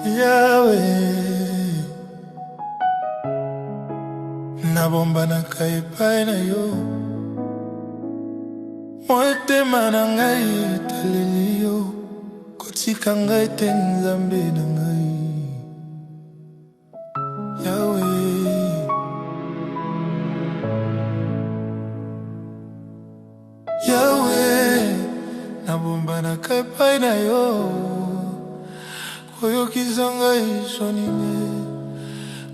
Yawe, nabombanaka epai na yo, motema na ngai etaleli yo, kotika ngai te Nzambe na ngai. Yawe, Yawe, nabombanaka epai na yo, koyokisa ngai soni te,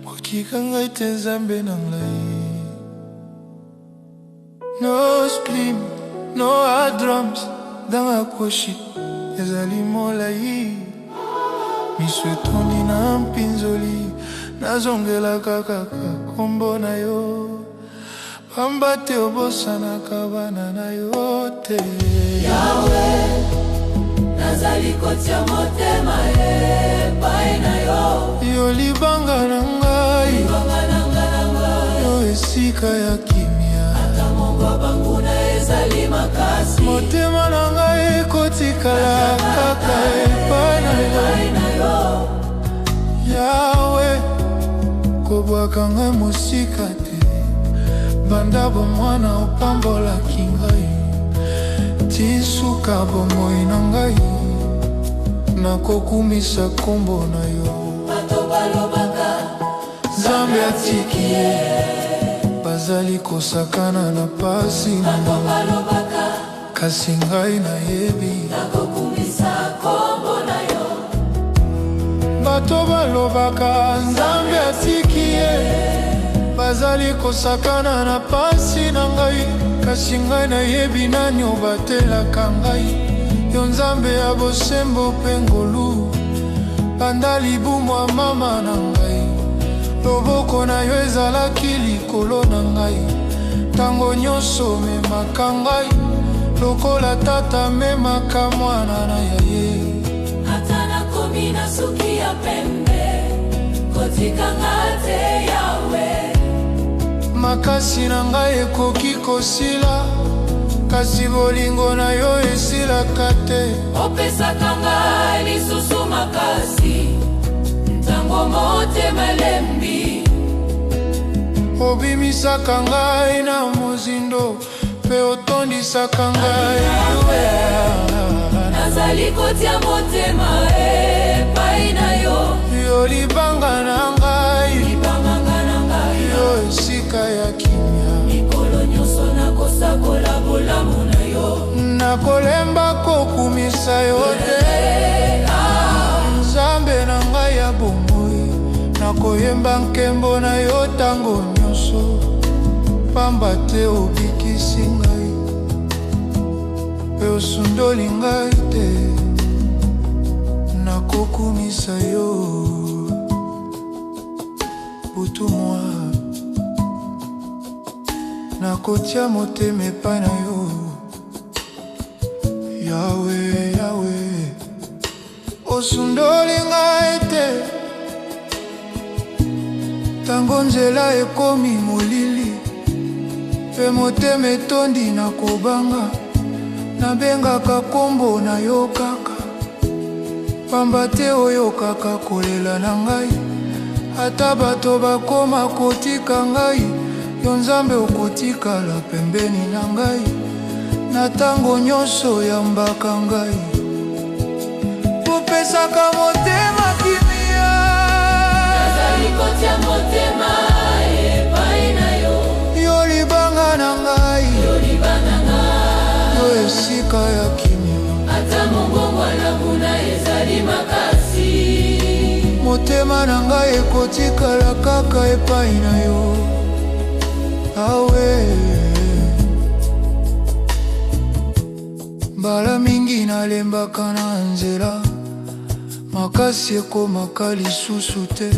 kotika ngai te Nzambe na ngai. No spleen, no hard drums, danga koshi ezali molai, miso etondi na mpinzoli, nazongelaka kaka kombo na yo, pamba te obosanaka bana na yo te. Yawe, nazali kotia motema epai na yo. Yo libanga na ngai, Libanga na nga na ngai, yo esika ya kimia, ata mongo banguna ezali makasi, motema na ngai ekotikala kaka epai na yo. Epai na yo. Yawe, kobwaka ngai mosika te, banda bomwana opambolaki ngai, ti suka bomoi na ngai, nakokumisa kombo na yo. Bato balobaka, Nzambe atiki ye, bazali kosakana na pasi na bato ngai, balobaka, kasi ngai nayebi. Nakokumisa kombo na yo. Bato balobaka, Nzambe atiki ye, bazali kosakana na pasi na ngai, kasi ngai nayebi nani obatelaka ngai. Yo Nzambe ya bosembo mpe ngolu, banda libumu ya mama na ngai, loboko na yo ezalaki likolo na ngai, ntango nyonso omemaka ngai lokola tata amemaka mwana na ye. Ata nakomi na suki ya pembe, kotika nga te Yawe. Makasi na ngai ekoki kosila, kasi bolingo na yo esilaka te. Opesaka ngai lisusu makasi ntango motema elembi. Obimisaka ngai na mozindo mpe otondisaka ngai. Nazali kotia motema epai na yo. Yo libanga na ngai, Libanganga na ngai, yo esika ya kimia, mikolo nyonso nakosakola bolamu na yo. Nakolemba kokumisa yo te, Nzambe na ngai ya bomoi, nakoyemba nkembo na yo ntango nyonso, pamba te obikisi ngai mpe osundoli ngai te, nakokumisa yo butu mwa, nakotia motema epai na yo. Yawe, Yawe, osundoli ngai te, ntango nzela ekomi molili mpe motema etondi na kobanga, nabengaka kombo na yo kaka, pamba te oyokaka kolela na ngai. Ata bato bakoma kotika ngai, yo Nzambe okotikala pembeni na ngai, na ntango nyonso yambaka ngai, kopesaka motema kimia. Nazali kotia motema epai na yo. Yo libanga na ngai, Yo libanga ngai, yo esika ya kimia, ata mongongo alanguna ezali makasi, motema na ngai ekotikala kaka epai na yo. Awe, mbala mingi nalembaka na nzela, makasi ekomaka lisusu te,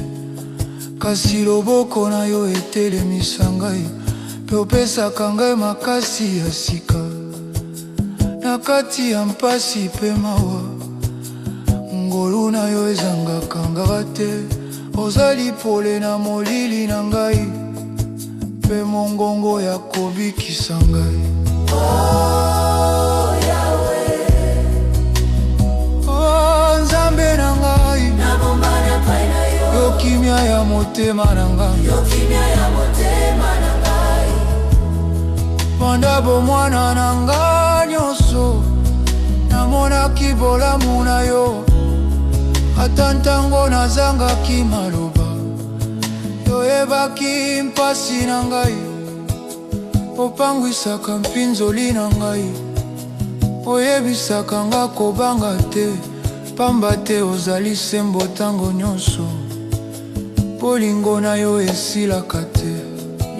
kasi loboko na yo etelemisa ngai mpe opesaka ngai makasi ya sika. Na kati ya mpasi mpe mawa, ngolu na yo ezangaka nga te. Ozali pole na molili na ngai mpe mongongo ya kobikisa ngai. Oh Yawe, Oh, Nzambe na ngai, nabombana. motema na nga. Yo kimia ya motema na ngai. Banda bomwana na nga nyonso namonaki bolamu na yo. Ata ntango nazangaki maloba, yoyebaki mpasi na ngai. Opangwisaka mpinzoli na ngai, oyebisaka nga kobanga te, pamba te ozali sembo ntango nyonso, bolingo na yo esilaka te.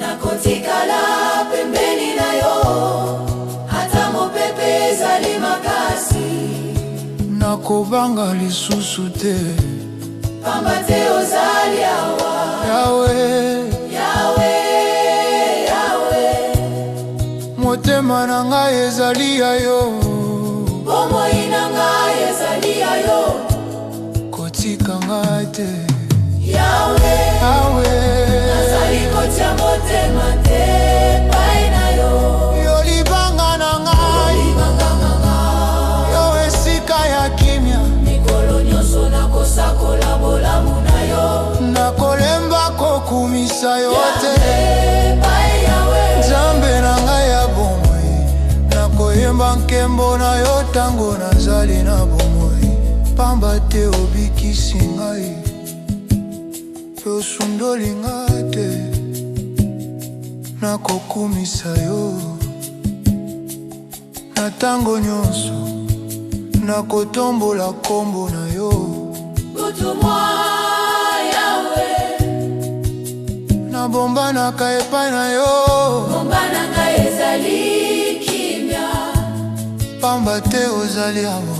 Nakotikala pembeni na yo ata mopepe ezali makasi. Nakobanga lisusu te, pamba te ozali awa. Yawe, Yawe, Yawe. Motema na ngai ezali ya yo. Bomoi na ngai ezali ya yo. Kotika ngai te. Yawe, Yawe, nazali kotia motema te epai na yo. Yo libanga na ngai, libanga na nga. Yo esika ya kimia. Mikolo nyonso nakosakola bolamu na yo. Nakolemba kokumisa yo te. Epai Yawe. Nzambe na ngai ya bomoi, nakoyemba nkembo na yo ntango nazali na bomoi, pamba te obikisi ngai mpe osundoli ngai te. Nakokumisa yo na ntango nyonso, nakotombola nkombo na yo. Butu moi Yawe. Nabombanaka epai na yo. Ngomba na ngai ezali kimia. Pamba te ozali awa.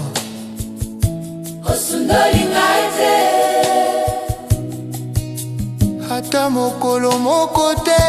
Osundoli ngai te. Ata mokolo moko te.